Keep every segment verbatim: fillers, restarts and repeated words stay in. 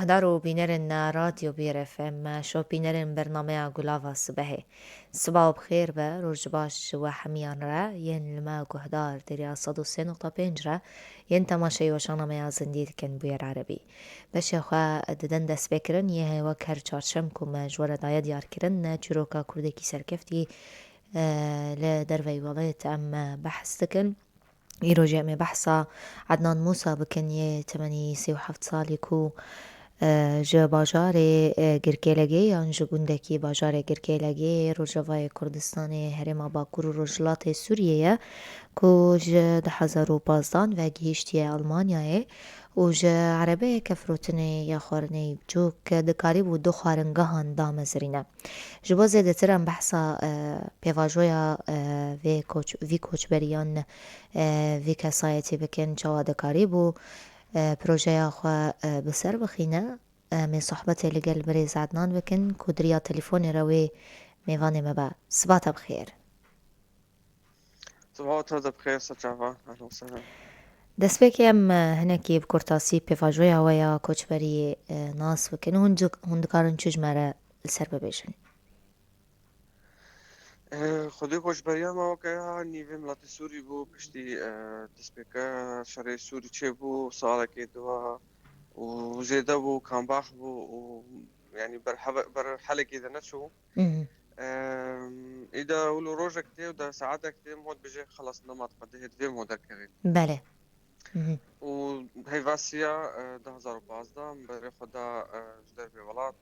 Guhdar û bînerên Radyo Bîr F M, şopînerên bernameya Gulava Sibehê. Siba û bi xêr be, roj baş ji we hemiyan re, yên li me guhdar dêriya sed û sê nokta pênc re, yên temaşeyî weşana me ya zindî dikin bûyer erebî. Beşê xwe didin destpêkirin, yê her wek her çarşem ku me ji we re daye diyarkirin, ne çîroka kurdekî serkeftî, e, li derveyî welêt em behs dikin. Îro jî em ê behsa Ednan Mûsa bikin, yê temenî sî û heft salî ku, e, ji bajarê, e, Girkêlegê yan ji gundekî bajarê Girkêlegê Rojavayê Kurdistanê Herêma Bakur û Rojhilatê Sûriyê ye, ku ji du hezar û pazdan ve gihîştiye Almanyayê û ji erebeyeke firotinê ya xwarinê yî biçûk dikarîbû du xwaringehan damezirîne. Ji bo zêdetir em behsa, e, pêvajoya, e, vê koç-, vî koçberiyan, e, vî kesayetî bikin, çawa dikarîbû, e, projeya xwe, e, bi ser bixîne. Em ê sohbetê li gel birêz Ednan bikin ku di riya telefonê re wê mêvanê me be. Siba te bi xêr. Siba te de bi xêr, se çava. Ehlen sehlen. Destpêkê em, e, hinekî bi kurtasî pêvajoya we ya koçberiyê, e, nas bikin. Hûn di-, hûn dikarin çi ji me re li ser bibêjin? E, xwedê koçberiya me weke ya nîvê miletê Sûrî bû, piştî, e, destpêke şerê Sûrî çêbû, salekê diwa û zêde bû, kambax bû û, yanî, ber heve-, ber helekê de neçû. Mhm. Em, îda wilo rojek tê û de saetek tê, mod bêje xelas nema diqedihê, divê mo derkevê. Belê. Mhm. Û heyvasiya, e, du hezar û pazdeh, min berê xwe da, e, ji dervê welat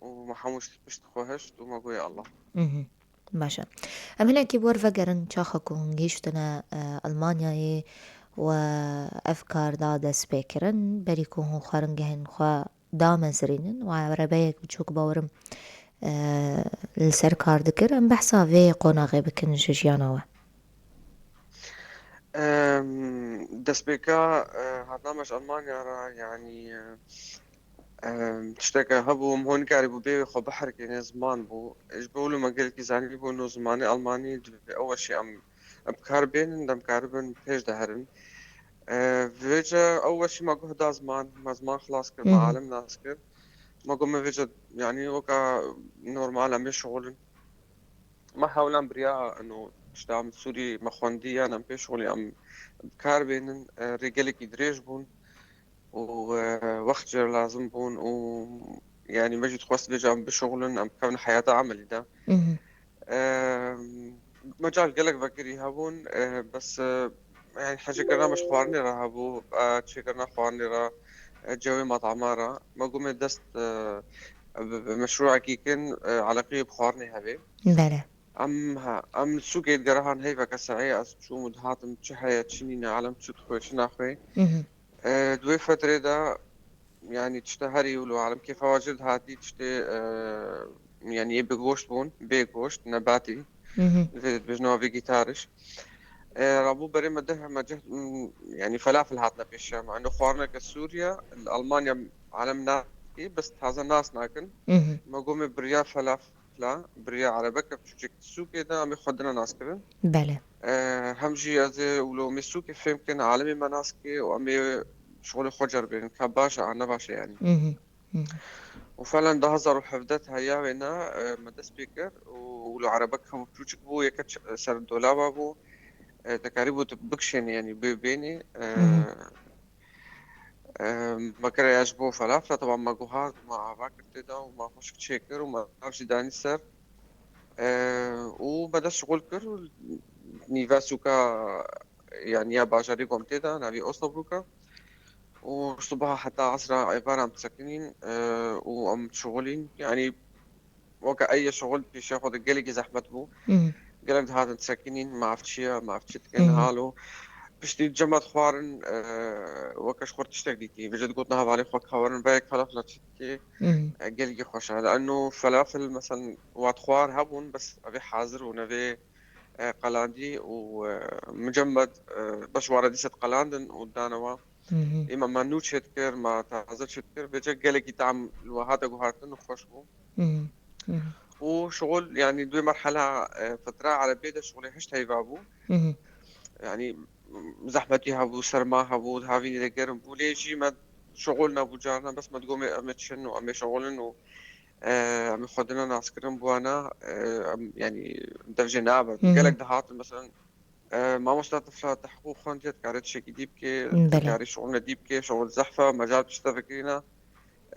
û me hemû pişt xwe hişt û me goyê Allah. Mhm. Baş e. Em hinekî bi we re vegerin, çaxa ku hûn gihîştine, e, Almanyayê û ev kar da destpêkirin, berî ku hûn xwaringehên xwe damezirînin û erebeyek biçûk bawerim, e, li ser kar dikir. Em behsa vê qonaxê bikin ji jiyana we. Em, destpêka, e, hatina me ji Almanya re, yanî, e, em, tişteke hebû, em hûn nikarîbû bê wê xwe biherikîne, ziman bû. Ji bo wilo me gelekî zanîbû, no zimanê Almanî divê ew weşî em, em bi kar bênin, em karibin pêş de herin. E, vêce ew weşî me guh da ziman, me ziman xilas kir, me Mhm. alem nas kir. Me got me vêce, yanî weka normal em ê şixulin. Me hewlan biriya, eno, tişta em Sûrî me xwendî yan em pê şixulî em bi kar bênin, e, rê gelekî dirêj bûn û, e, wext jê re lazim bûn û, yanî, me jî dixwest vêca em bişixulin, em bikevin heyata emelî de. Mhm. E, mecal gelek vekirî hebûn, e, bes, e, yanî, hejêkirina me ji xwarinê re hebû, e, çêkirina xwarinê re, e, cewê metama re. Me got me dest, e, bi, bi meşrûekî kin, e, eleqeyê bi xwarinê hebe. Belê. Em, ha, em li sûkê digerihan heyveke saê, ez çûm û dihatim çi heye, çi nîne, alem çi dixwe, çi naxwe. Mhm. E, di wê fetrê de, yanî tişta herî wilo alem kêfa we jê dihatî, tiştê, e, yanî yê bi goşt bûn, bê goşt, nebatî. Mhm. Vê dibêjin vegetariş. E, rabû berê me deh, me ceh, m, yanî felafel hatine pêşiya me. Eno xwarineke Sûriye, li Almanya alem nakê, bes taze nas nakin. Mhm. Me got me biriya felafel la, biriya erebeke biçûçek sûkê de, em ê xwe dina nas kirin. Belê. E, hem jî ez ê wilo me sûkê fêm kin, alemê me nas kê û em ê şixulê xwe ceribênin, ka baş e, a ne baş e yanî. Mhm. Mhm. Û felen du hezar û hevdeh heriya wêne, e, me dest pê kir û wilo erebek hemû biçûçik bû, yeke ç-, ser dolaba bû, e, te karîbû tu bikişênî, yanî bê bênî, e, Mhm. e, me kire ya ji bo felafla, teba me guhart, me ava kir tê de û me xweşik çêkir û me nav jî danî ser. E, û me dest şixul kir û nîve sûka, yanî ya bajarê ku em tê de, navî Osnabrûk e. Û sibeha heta esra êvar em disekinîn, e, û em dişixulîn. Yanî weke ey şixul pêşiya xwe de gelekî zehmet bû. Mhm. Gelek dihatin disekinîn, maf çi ye, maf çi dikin, Mhm. halo. Piştî cema dixwarin, e, weke ji xwe tiştek dîtî. Vêce digotin hevalê xwe ka werin, veyek felafla çi dikê, Mhm. e, gelekî xweş e. Leno felafel, meselen, wa dixwar hebûn, bes evê hazir bûn, evê, e, qelandî û, e, mucemmed, e, beş ware dîsa diqelandin û dane wa. Mhm. Ê me, me nû çêdikir, me taze çêdikir. Vêce gelekî tam li we hate guhartin û xweş bû. Mhm. Mhm. Û şixul, yanî di wê merhela, e, fetra erebê de şixulê hişt heyva bû. Mhm. Yanî, zehmetî hebû, serma hebû, di havînê de germ bû. Lê jî me şixul nebû carna, bes me digot em ê, em ê çin û em ê şixulin û, e, em ê xwe dina naskirin bi wana, e, em, yanî dev jê nabe. Hı hı. Gelek dihatin, mesela, e, mamosta tifla te hiqûq xwendiye, dikarê tiştekî dî bike, Belê. dikarê şixulne dî bike, şixul zehf e, mecal tişte fikirîne.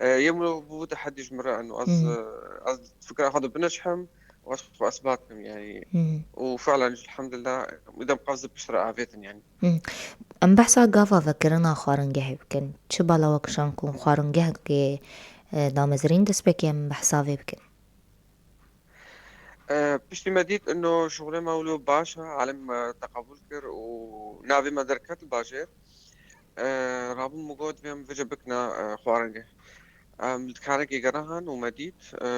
E, yê min bû tehedî ji min re, eno ez, Hı hı. e, ez fikra xwe de bineşhem û ez xwe esbat kim, yanî. Hı hı. Û filan jî, elhamdulillah, îdem qevzi piştre avêtin, yanî. Hı. Em behsa gava vekirina xwaringehê bikin. Çi bala we kişand ku xwaringehekê, e, damezirîn dest pê ke em behsa vê bikin? E, piştî me dît, ino şixulê me wilo baş e, alem, e, teqebûl kir û navê me derket li bajêr. E, rabûm min got, vê em vêce bikine, e, xwaringeh. Em li dikanekê gerihan û me dît, e,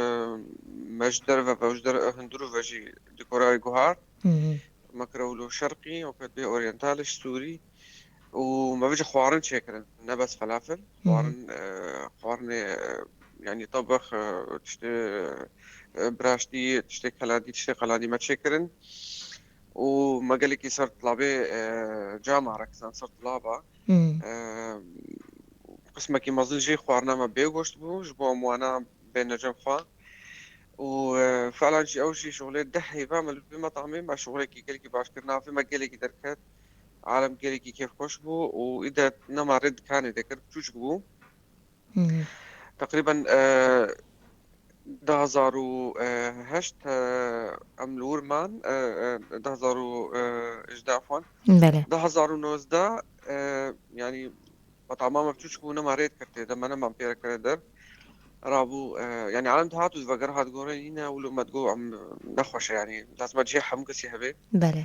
me ji derve ve, ji der-, hundirû ve jî dîkora wê guhart. Hı hı. Me kire wilo şerqî, weke bê oryental ji sûrî. Û me vêce xwarin çêkirin, ne bes felafel. Hı hı. Xwarin, e, xwarinê, e, yanî tebex, e, tiştê, e, biraştî, tiştê keladî, tiştê qeladî me çêkirin. Û me gelekî ser tilabê, e, cama re kisan ser tilaba. Hı. E, qismekî mezin jî xwarina me bê goşt bû, ji bo em wana bêne cem xwe. Û, e, filan jî ew jî şixulê deh heyva me li vê metamê me şixulekî gelekî baş kir, navê me gelekî derket. Alem gelekî kêfxweş bû û îde nema rê dikanê de kir, biçûçik bû. Hı hı. Teqrîben, e, du hazar û heşt, e, em li wir man, e, e, du hazar û hejdeh afwan. Belê. Du hazar û nozdeh, e, yanî metama me biçûçik bû, nema rê dikir tê de, me neman pê re kire der. Rabû, e, yanî alem dihat û veger hat gore nîne, wilo me digot em nexweş e, yanî lazim e cihê hemû kesî hebe. Belê.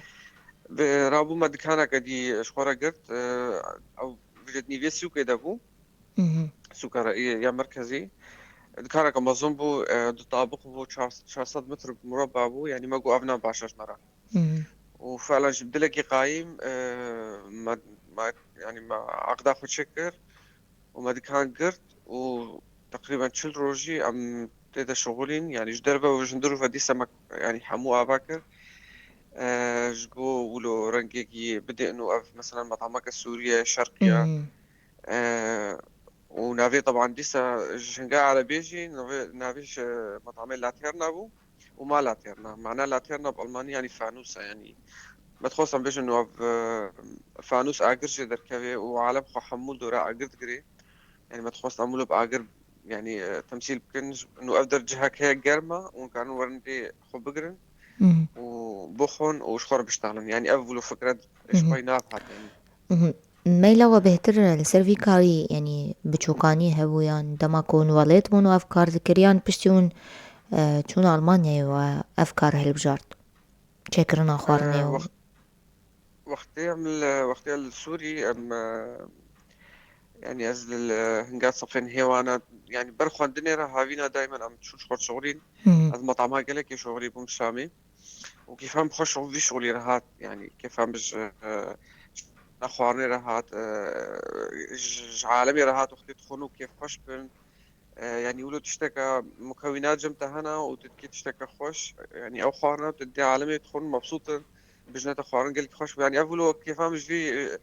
Ve rabû me dikaneke dî ji xwe re girt, e, ew vêce di nîvê sûkê de bû. Hı hı. Sûka reî ya merkezî. Dikaneke mezin bû, e, du tabiq bû, çar, çar sed metr mureba bû, yanî me got ev ne baş e ji me re. Hı hı. Û filan ji dilekî qayîm, e, me, me, yanî me aqda xwe çêkir û me dikan girt û teqrîben çil rojî em tê de şixulîn, yanî ji derve û ji hundirû ve dîsa me, yanî hemû ava kir. E, ji bo wilo rengekî bidê ino ev, mesela, metameke Sûriye, şerqiye. Hı hı. E, û navê teban dîsa ji hinga erebê jî navê, navê ji metamê Laterna bû û ma Laterna. Mana Laterna bi almanî yanî fanûs e, yanî me dixwest em bêjin û ev, e, fanûs agir jê derkeve û alem xwe hemû dora agir digire. Yanî me dixwest em wilo bi agir, yanî, e, temsîl bikin. Û ev der cihek heye germ e û karin werin lê xwe bigirin Hı hı. û bixwin û ji xwe re biştalin. Yanî ev wilo fikret Hı hı. ji xwe nav hat, yanî. Hı hı. Meyla we bêhtir li ser vî karî, yanî biçûkanî hebû yan dema ku hûn welêt bûn û ev kar dikiriyan, piştî hûn, e, çûn Almanyayê we ev kar hilbijart? Çêkirina xwarinê Ee, û wext-, wextê em li, wextê em li Sûrî, em, e, yanî ez li, li hinga sefên hêwana, yanî ber xwendinê re havîna daymen em çûn ji xwe dişixulîn. Hı hı. Ez metama gelekê şixulî bûm Şamê. Û kêfa min bi xwe şixul-, vî şixulî re hat, yanî kêfa min ji, e, ji xwarinê re hat, e, ji, ji alemê re hat, wextê dixwin û kêfxweş bin. E, yanî wilo tişteke mukewînat cem te hene û tu dikî tişteke xweş, yanî ew xwarina tu dê alemê dixwin mebsût in, bijne te xwarin gelkî xweş bû. Yanî ev wilo kêfa min ji vî, e,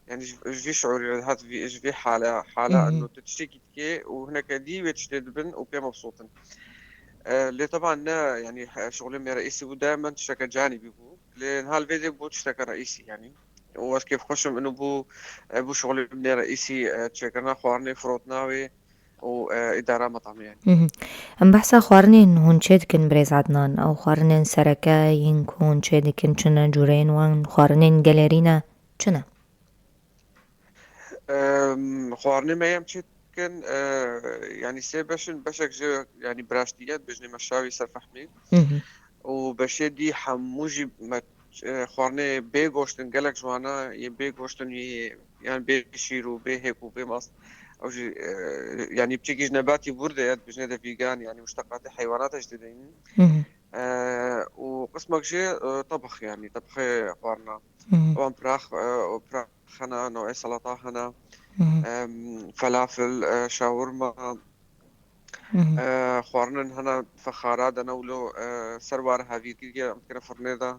yanî ji, ji vî şiûrî re dihat, vî, ji vî hale, hala Hı hı. eno tu tiştekî dikê û hineke dî wê tiştê dibin û pê mebsût in. E, lê teban ne, yanî, he, şixulê min reîsî bû, daimen tişteke canîbî bû. Lê niha li vê dê bû tişteke reîsî, yanî. Û ez kêfxweş im, ino bû, e, bû şixulê min reîsî, e, çêkirina xwarinê, firotina wê û, e, îdara metamê, yanî. Hı hı. Em behsa xwarinên hûn çê dikin, birêz Adnan. Ew xwarinên sereke yên ku hûn çê dikin, çi ne, cûreyên wan xwarinên gelêrî ne, çi ne? Em, xwarinê me em çê dikin, e, yanî sê beş in, beşek ji, yanî biraştî ye, dibêjinê me şawî ser fehmî. Hı hı. Û beşê dî hemû jî me, e, xwarinê bê goşt in, gelek ji wana yê bê goşt in, yê, yan bê şîr û bê hêk û bê mast. Ew jî, e, yanî piçekî ji nebatî bûr de ye, dibêjinê de vîgan, yanî muşteqatê heywanat jî dideynin. Hı hı. E, û qismek jî, e, tebex, yanî tebexê xwarina. Hı hı. Wan pirax, e, û pirax hene, newê selata hene, Hı hı. em, felafel, e, şawirma, Hı hı. e, xwarinin hene fexara de ne wilo, e, ser ware hevîrgirî em dikine firnê de.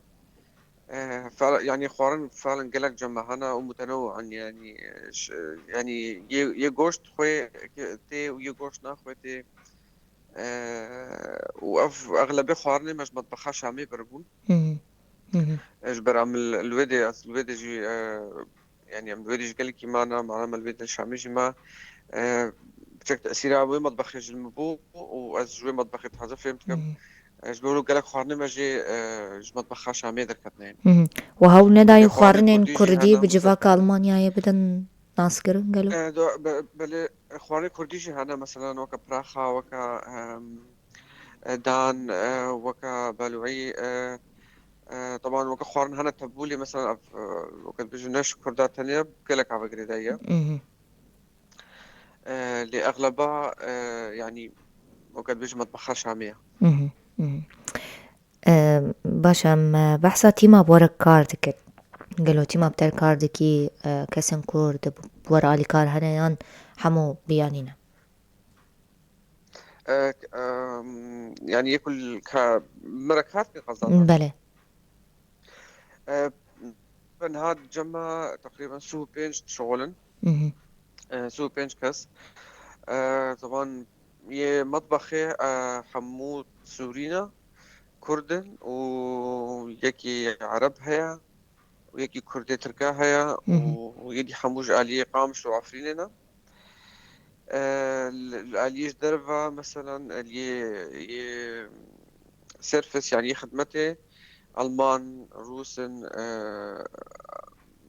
E, fel-, yani xwarin felen gelek cem me hene û mutenewi'in, yani, e, ş-, yani yê, yê goşt xwê tê û yê goşt naxwê tê. E, û ev exlebê xwarinê me ji metbexa Şamê biribûn. Hı hı. Hı hı. E, ji ber em li, li wê dê, ez li wê dê jî, e, yani em li wê dê jî gelekî mane, mane me li wê dê Şamê jî ma, e, piçek tesîra wê metbexê ji min bû û ez ji wê metbexê taze fêm dikim. Hı hı. E, ji bo gelek xwarinê me jî, e, ji metbexa Şamê derketine. Hı hı. Û hewl nedayî Xwarinê xwarinên kurdî jî kurdî hene, bi mesela civaka Almanyayê bidin naskirin gelo? E, do-, be-, belê, xwarinê kurdî jî hene, mesela weke praxa, weke, em, e, dan, e, weke balûî, e, e, teban weke xwarin hene tebûlê, mesela ev, e, weke dibêjin ne ji kurda tenê, gelek ava girêdayî ye. Mhm. E, lê exleba, e, yani weke dibêjin metbexa Şamê ye. Mhm, mhm. E, baş e, em, e, behsa tîma bi we re kar dikin. Gelo tîma bi te re kar dikî, e, kesên ku di, bi we re alîkar hene yan hemû biyanî ne? E, k-, em, yani yê ku li ka-, me re kar dikin qezdan. Belê. E, ben ha cema teqrîben sî û pênc dişixulin. Mhm. E, sî û pênc kes. E, teban yê metbexê, e, hemû Sûrî ne, Kurd in û yekî Ereb heye û yekî Kurdê Tirka heye û, Mhm. û yedî hemû ji aliyê Qamiş û Efrînê ne. E, li, li aliyê ji derve, meselen, aliyê yê service, yani yê xidmetê, Alman, Rûs in, e,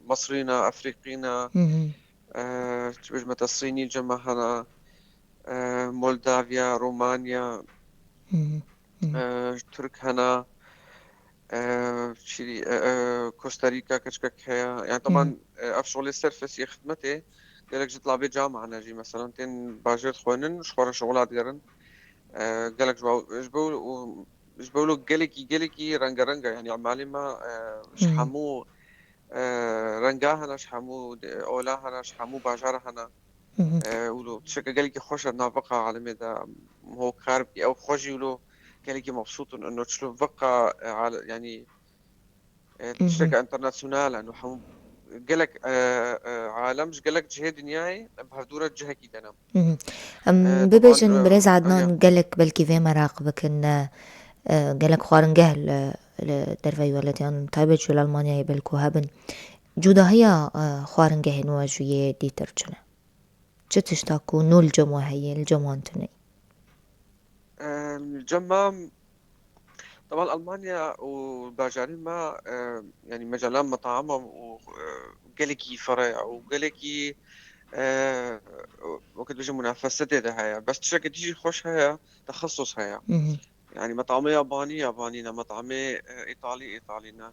Misrî ne, Efrîqî ne, Mhm. e, çi bêjme te, Sînî cema hene, e, Moldavya, Romanya, Mhm. Mhm. e, Tirk hene, e, çi, e, e, Costa Rica keçikek heye. Yani, teban, Mhm. e, ev şixulê service yê xidmetê gelek ji tilabê cama hene jî. Meselen, tên bajêr dixwînin, ji xwe re şixula digerin. E, gelek ji bo, ji bo, û, ji bo gelekî, gelekî rengereng e. Yani, emalê me, e, ji Mhm. hemû, e, renga hene, ji hemû de-, ola hene, ji hemû bajara hene. Mhm. E, wilo tişteke gelekî xweş e, nav veqa alemê de ho kar bikî. Ew xwe jî wilo gelekî mebsût in. Ino çilo veqa, e, ale-, yani, e, Mhm. tişteke internasyonal e. Ino hemû gelek, e, e, alem ji gelek cihê dinyayê bi hevdû re cihekî de ne. Mhm. Em E, bibêjin, teban, e, birêz Ednan, ya. Gelek belkî vê meraq bikin, e, e, gelek xwaringeh li, li derveyî welatiyan, taybet jî li Almanyayê belkû hebin. Cudahiya, e, xwaringehên we ji yê dîtir çi ne? Çi tişta ku nû li cem we heye, li cem wan tune? Em, li cem me, teban Almanya û bajarê me, e, yani mecala metama û, e, gelekî ferê ye û gelekî, e, weke dibêjin munafese tê de heye. Bes tiştekî dî jî xweş heye, texesus heye. Mhm. Yani metamê yabanî, yabanî ne, metamê, e, îtalî, îtalî ne.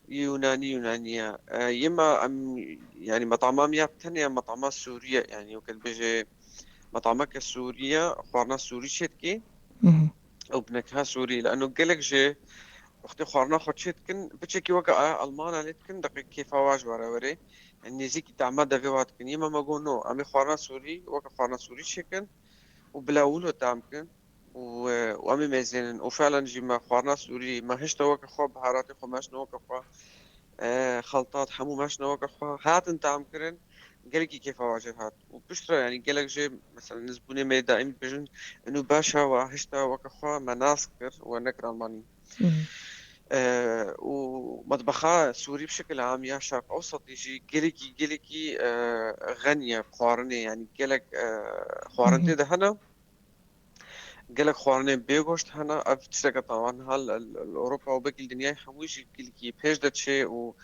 Yunanî, Yunanî ye. E, yê me em, yani metama me ya tenê metama Sûrî ye. Yani weke dibêje metameke Sûrî ye, xwarina Sûrî çê dikê. Mhm. Ew bineka Sûrî. Li eno gelek jê wextê xwarina xwe çê dikin, piçekî weke aya Almana lê dikin, deqê kêfa wa ji we re were. Yani nêzîkî tema devê wa dikin. Yê me me got no, em ê xwarina Sûrî, weke xwarina Sûrî çêkin û bila wilo tam bikin. û, e, û em ê mêzênin. Û felen jî me xwarina Sûrî, me hişte weke xwe, biharatê xwe meşne weke xwe, e, xeltat, hemû meşne weke xwe. Hatin tam kirin, gelekî kêfa we jê hat. Û piştre, yani gelek jê, mesela, nizbûnê me daîm dibêjin, inu baş e, we hişte weke xwe, me nas kir, we nekir Almanî. Mhm. E, û metbexa Sûrî bi şekil am ya Şerq Ewsetî jî gelekî, gelekî, e, xenî ye, xwarinê, yani gelek, e, xwarin Mhm. tê de hene. Gelek xwarinên bêgoşt hene. Ev tişteke tawa niha li, li, li Ewropa û belkî li dinyayê hemû jî gelkî pêş de çê û,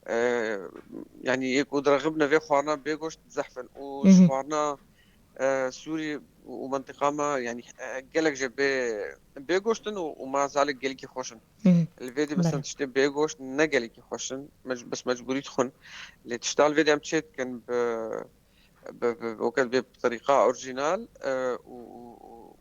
e, yani yê ku direxibne vê xwarina bêgoşt zehf in û ji Mhm. xwarina, e, Sûrî û, û mentiqa me, yani, e, gelek jê bê, bêgoşt in û, û mazalê gelkî xweş in. Mhm. Li vê dî mesela Belê. tiştê bêgoşt ne gelekî xweş in. Mec-, bes mecbûrî dixwin. Lê tişta li vê dî em çê dikin bi, bi, bi, bi, weke bi terîqa orjînal, e, û, û, û,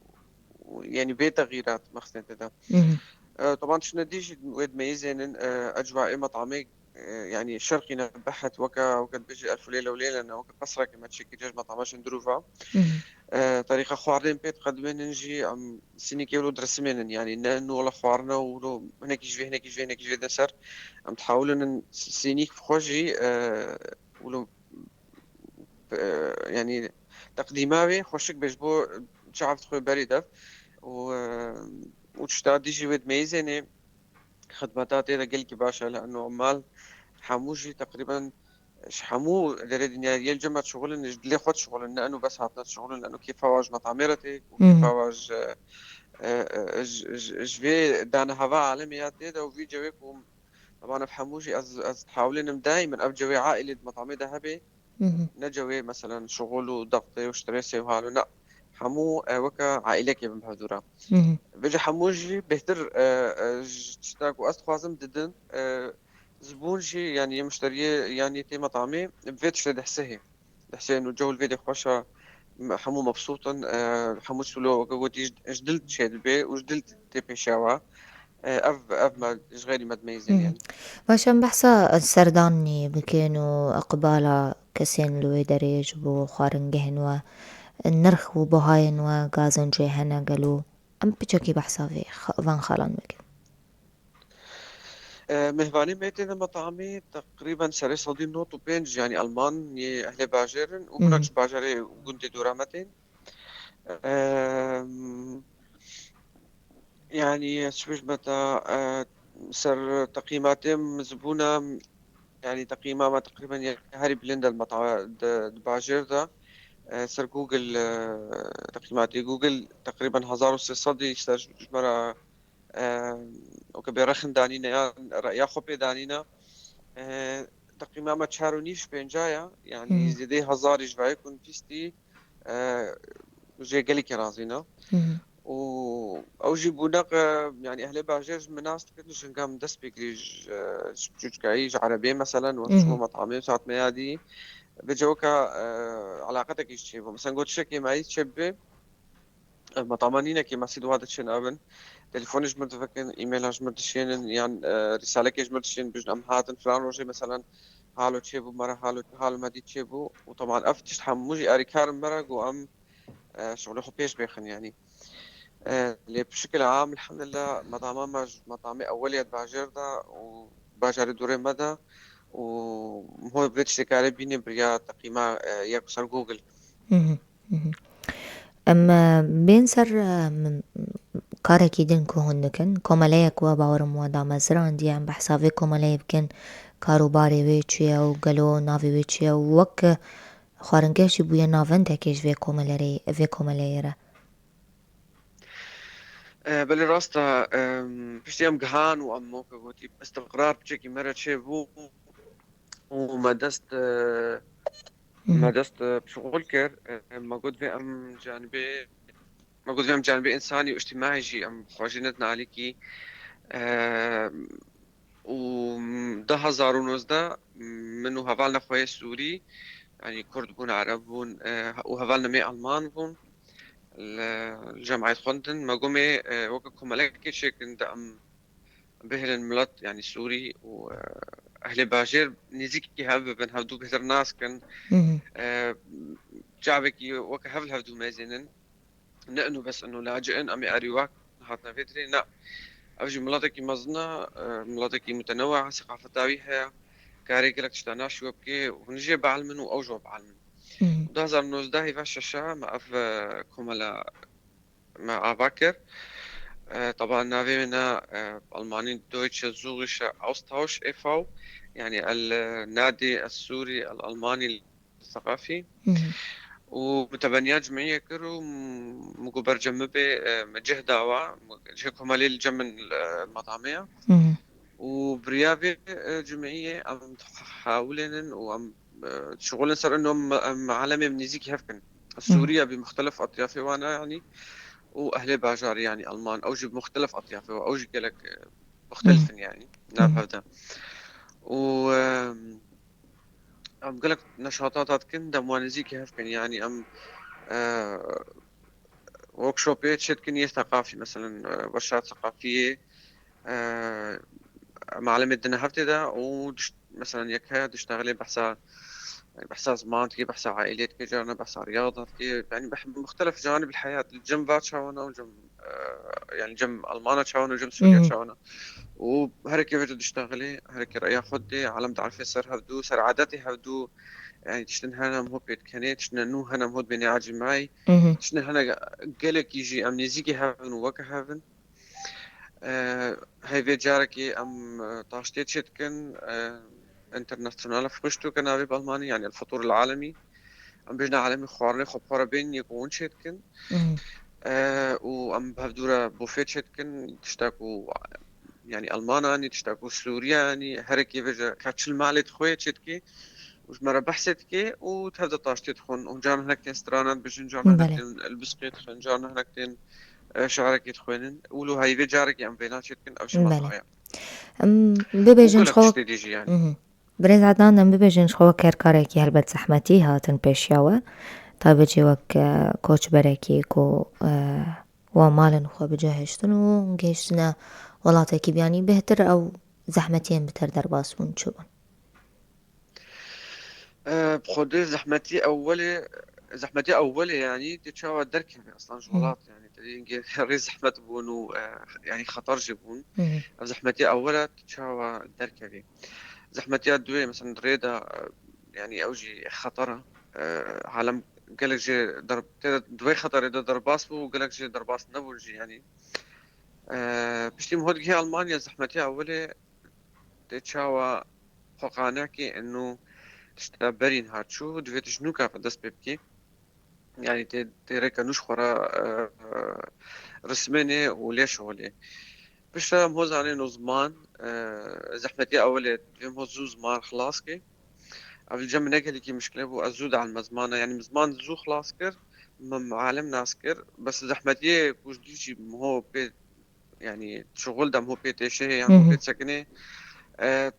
û, yani bê texîrat mexsên tê de. Mhm. E, teban tiştine dî jî wê dimeyîzênin, e, ecwa ê metamê, e, yani şerqî ne behet weke, weke dibêjî elf lêle û lêle ne, weke qesrekê me çêkiriye ji metama şên dirûva. Mhm. e, terîqa xwarinên pê diqedimênin jî, em sînîkê wilo diresimênin, yanî ne wilo xwarina û wilo hinekî ji vê, hinekî ji vê, hinekî ji vê de ser. Em dihewilin sînîk bi xwe jî, e, wilo, e, yanî teqdîma wê xweşik be ji bo çav dixwe berê dev û, e, û tişta dî jî wê dimeyzênê. Xidmeta tê de gelkî baş e, li eno mal hemû jî teqrîben ji hemû derê dinyayê yê li cem me dişixulin, ji dilê xwe dişixulin, ne eno bes hatine dişixulin, eno kêfa wa ji metamê re tê û Hmm. kêfa wa ji, e, e, ji, ji, ji vê dane heva alemê ya tê de û vî cewê ku, teban ev hemû jî ez, ez dihewlênim daîmen ev cewê aîlê di metamê de hebe, Mhm. ne cewê, meselen, şixul û dextê û strêsê û halo, ne. Hemû, e, weke aîlekê bin bi hevdû re. Mhm. Vêca hemû jî bêhtir, e, e, ji tişta ku ez dixwazim didin, e, zibûn jî, yanî yê muşteriyê, yanî tê metamê, bi vê tiştê dihsihê. Dihsihên û cew li vê dê xweş e, me-, hemû mebsût in, e, hemû tişt wilo weke gotî ji, ji dil çêdibe û ji dil tê pêşiya we. E, ev, ev me ji xeyrî me dimeyzên Hmm. yani. Baş em behsa serdanî bikin û iqbala kesên li wê derê ji bo xwaringehên we, nirx û buhayên we gazên cê hene gelo? Em piçekî behsa vê xa-, van xalan bikin. E, mêvanê me tê de metamê teqrîben serê sedî nod û pênc, yanî Alman yê ehlê bajêr in û Hı hı. hinek ji bajarê û gundê dora me tên. Em, yanî ez çi bêjim te, e, ser teqîmatê min zibûna, yanî teqîma me teqrîben yê herî bilind e li meta-, di, di bajêr de, e, ser Google, e, teqîmatê Google teqrîben hezar û sê sedî ser ji me re, e, weke bê rexin danîne ya, ya xwe pê danîne. E, teqîma me çar û nîv ji pênca ya, yanî Hı. zêdeyê hezarî ji vayê ku nivîstî, e, jê gelekî razî ne. Hı hı. Û ew jî bûne, e, yanî ehlê bajêr ji min nas dikin, ji hinga min dest pê kirî ji, e, ji çûçkayî, ji erebê meselen, we Hı hı. çûbû metamê, saet me yadî. Bi cewka, e, eleqetekî ji çêbû. Meselen got tiştekê me yî çêbibe, e, metama nînekê me sî diwa diçin evin. Telefonê ji min divekin, e-maila ji min dişênin, yan, e, rîsalekê ji min dişênin, bijin em hatin filan rojê, meselen, halo çêbû, me re halo, halo me dît çêbû. Û teban ev tişt hemû jî erîkar in me re, got em, e, şixulê xwe pêş bêxin, yanî. E, lê bi şikil am, elhamdulillah, metama me ji metamê ewel ya di bajêr de û bajarê dûrê me de û ho vê tiştê kare bînê biriya teqîma, e, ya ku ser Google. Hı hı, hı hı. Em, e, bên ser, e, m-, karekî din ku hûn dikin, komeleyek we bawerim we damezirandiye, em behsa vê komeleyê bikin, kar û barê wê çi ye û gelo navê wê çi ye û wek, e, xwaringeh jî bûye navendekê ji vê komelerê-, vê komeleyê re. E, belê rast e, em, piştî em gihan û em weke gotî istiqrar piçekî me re çêbû û me dest, e, Hı hı. me dest, e, bi şixul kir. E, me got vê em canibê, me got vê em canibê însanî û îctîmaî jî em xwe jî nedin alîkî. E, û du hezar û nozdeh min û hevalna xwe yê Sûrî, yanî Kurd bûn, Ereb bûn, e, û hevalna me Alman bûn. Li, li cemaet xwendin, me gomê, e, weke komelekê çêkin de em bihêlin milet, yanî Sûrî û, e, ehlê bajêr nêzîkî hev bibin, hevdû bêhtir nas kin. Hı hı. E, çavekî weke hev li hevdû mezênin. Ne ino bes ino lacî in, em ê erî wek hatine vê dirê, ne. Ev jî miletekî mezin e, e, miletekî mutenewa, seqafeta wî heye, karê gelek tişta naşî we bike, hûn jê bielmin û ew jî we bielmin. Hı hı. Du hezar nozdeh hêva şeşa me ev, e, komela me ava kir. E, teban navê wê ne, e, Almanî Deutsche Syrische Austausch e V, yanî el, e, Nadi Es-Sûrî El-Almanî Seqafî. Hı hı. Û min tebeniya cimiyê kir û m-, min got ber cem min bê, e, min cih dawa, min cihê komelê li cem min, e, metamê ye. Hı hı. Û biriya vê, e, cimiyê em hewlênin û em, e, şixulin ser ino em, em alemê bi nêzîkî hev kin. Hı hı. Sûriye bi muxtelif atyafê wan e, yanî, û ehlê bajarî, yanî Alman, ew jî bi muxtelif atyafê wan, ew jî gelek, e, muxtelif Hı hı. in, yanî, Hı nav hı. hev de. Û, e, Em gelek neşatat dikin, dem wan nêzîkî hev kin. Yanî em, e, workshopê çê dikin yê seqafî, meselen, e, weşa seqafiyê, e, em alemê dine hev tê de û diş-, meselen, yek heye diştexilê behsa, Yani behsa ziman dike, behsa aîlê dike, carna behsa riyada dike. Yani beh-, muxtelef canib el heyat. Cem va çawana û cem, e, yani cem Almana çawana û cem Sûriya çawana. Û hereke vêca diştexilê, hereke reya xwe dê, alem diarifê ser hevdû, ser adetê hevdû. Yani tiştin hene em hop pê dikenê, tiştin nû hene em hop bênê acîmayî. Tiştin hene gelekî jî em nêzîkî hevin û weke hevin. E, heyvê carekê em, e, taştê çêdikin, e, internasyonal, frühstück navê bi almanî, yani el-fitur el-alemî. Em bêjine alemî xwarinê xwe bi xwe re bên yê ku hûn çêdikin. E, û em bi hevdû re bofê çêdikin, tişta ku, yani Almana anî, tişta ku Sûriye anî, herekê vêca ka çil malê dixwê çêdikê. û ji me re behsê dike û tev de taştê dixwin. Û carna hinek tên strana dibêjin, carna hinek tên elbiskê dixwin, carna hinek tên, e, şi'rekê dixwînin. Û lo heyvê carekê em vêna çêdikin, ev jî Belê. Em bibêjin ji xwe. Tiştê dî jî yani. Mhm. Birêz Ednan, em bibêjin ji xwe wek kerkarekî helbet zehmetî hatin pêşiya we. Taybetî wek, e, koçberekî ku, e, wa malên xwe bicihiştin û gihiştine welatekî biyanî bêhtir ew zehmetiyên bi te re derbas bûn çi bûn? E, bi xwedê zehmetî ewwelê, zehmetî ewwelê, yanî tê çawa derkeve aslan ji Hı. welat, yanî te dî hingê rê zehmet bûn û, e, yanî xeter jî bûn. Hı hı. Ev zehmetî ewwela tê çawa derkevî. Zehmetiya duwê, mesela rê de, e, yanî ew jî xeter e. E, alem gelek jê der-, tê de di wê xeterê de derbas bû û gelek jê derbas nebûn jî, yanî. E, piştî min hot gihê Almanya, zehmetiya ewwelê tê çawa xwe qane kî, eno tişta berî niha çû, divê tu ji nû ka dest pê bikî. Yani tê, tê rêka nû ji xwe re, e, rismênê û lê şixulê. Piştre em ho zanê no ziman, e, zehmetiya ewwelê divê em ho zû ziman xilas kê. Ev li cem min ne gelekî mişkile bû, ez zû dielme zimana. Yani min ziman zû xilas kir, min alem nas kir. Bes zehmetiyê ku ji dî jî min ho pê yani şixul dem ho pê têşehê yan ho Hı hı. pê sekinê. E,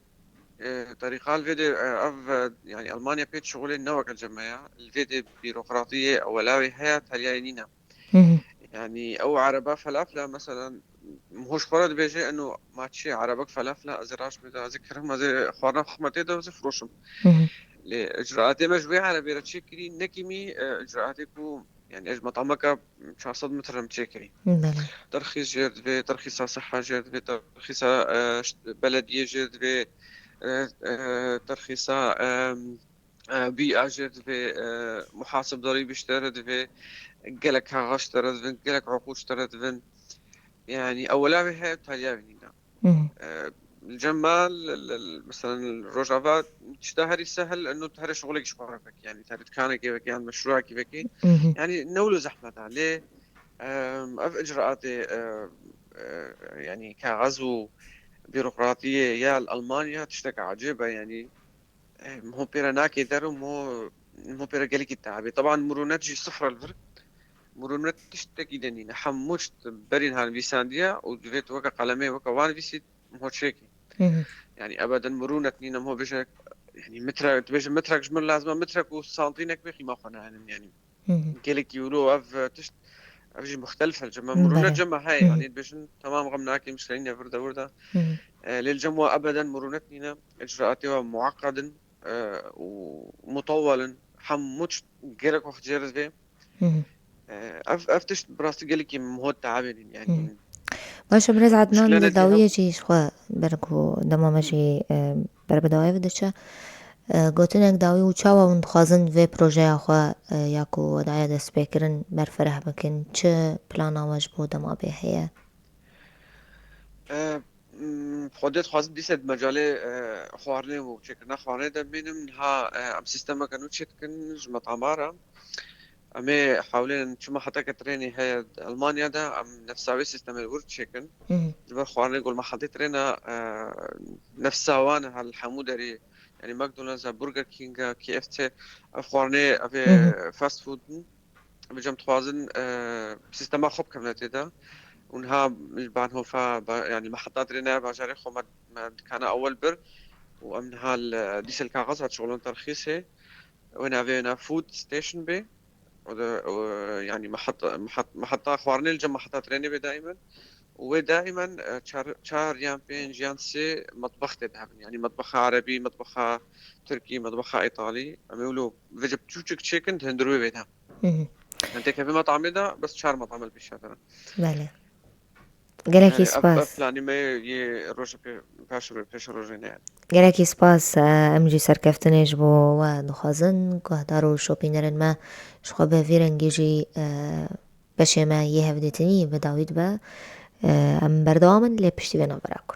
e, terîqa li vê de, e, ev, e, yani Almanya pê şixulê ne weke ceme ya. Li vê de bîrokratiyê ewelawê heye, teliyayê nîne. Hı hı. Yani ew ereba felafla mesela, hoş xwe re dibêje, eno ma çi erebek felafla, ez ê raş bêde, ez ê kirim, ez ê xwarina xwe tê de, ez ê firoşim. Hı hı. Lê icraatê me ji wê erebê re çêkirî, nekî mî, e, icraatê ku Yani ez metameka çar sed metre em çêkirî. Belê. Terxîs jêr divê, terxîsa siha jêr divê, terxîsa, e, şt-, belediyê jêr divê, e, e, terxîsa, e, e, bîa jêr divê, e, muhasibdarî bîştere divê, gelek kaxaş tere divin, gelek uqûç tere divin. Yani ewela wê heye, taliya wê nîne. Hı hı. E, li cem me, li, li, li, mesela li Rojava tişta herî sehil, eno tu here şixulekî ji xwe re vekî, yani tu here dikanekê vekî, yan meşruakî vekî. Hı hı. Yani ne wilo zehmet e, lê, e, ev icraatê, e, e, yani kaxez û bîrokratiyê ya li Almanya tiştek ecêb e, yani. Em ho pê re nakê der û mo, mo pê re gelekî teabê. Teban mirûnet jî sifir e li vir. Mirûnet tiştekî de nîne. Hemû tişt berî niha nivîsandiye û divê tu weke qelemê weke wan nivîsî, ho çêkî. Hı hı. Yani ebeden mirûnet nîne, mo bêje, yani metre, tu bêje metrek ji min lazim e, metrek û santînek bê qîma xwe nahenim yani. Hı hı. Gelekî wilo ev, e, tişt, ev jî muxtelif e li cem me. Mirûne Belê. cem me heye, Hı hı. yanî dibêjin, temam xem nake, mişkelîne vir de wir de. Hı hı. E, lê li cem we ebeden mirûnet nîne, icraatê we muaqqed in, e, û mutewwel in, hemû tişt gelek wext jê re divê. Hı hı. E, ev, ev tişt bi rastî gelekî min hot teabê nîn, yanî Hı. Baş e, birêz Ednan, Muşkile di ne dawiyê diye. jî ji xwe ber ku dema me jî, e, ber bi dawiyê ve diçe. E, gotinek dawî û çawa hûn dixwazin vê projeya xwe, e, ya ku we daye destpêkirin berfireh bikin? Çi plana we ji bo dema bê heye? E, m, Xwedê dixwazim dîse di mecalê, e, xwarinê û çêkirina xwarinê de bimînim. Niha, e, em sîstemeke nû çêdikin ji metama re. Em ê hewlên çima heteke trênê heye di Almanya de, em nefsa wê sîstemê li wir çêkin. Hı hı. Ji ber xwarinê ku li mehetê trêna, e, nefsa wan e, her li hemû derê, yanî McDonald's e, Burger King e, K F C, ev xwarinê, ev ê Hı hı. fast food in. Em ê cem dixwazin, e, sîstema xwe bikevne tê de. Û niha li Bahnhofa, ba-, yanî meheta trêna bajarê xwe me, me dikana ewel bir. Û em niha li, dîse li kaxez hat şixulin terxîsê. Wê navê wêna food station bê. O da, o, yani mehat, mehat, mehata xwarinê li cem mehata trênê bê daimen. Wê daimen e, çar, çar yan pênc yan sê metbex tê de hebin. Yanî metbexa erebî, metbexa tirkî, metbexa îtalî. Em ê wilo vêca çûçik çêkin di hundir wê vê de. Mhm. Em têkevin metamê de bes çar metam li pêşiya te ne. Belê. Gelekî Ev, ev spas. planî me yê roja pê, paş, pêş rojê ne. Gelekî spas. E, em jî serkeftinê ji bo we dixwazin. Guhdar û şopînerên me ji xwe bi vî rengî jî, e, beşê me yê hevdîtinî bi dawî dibe. E, em berdewam in lê piştî vê navbera ku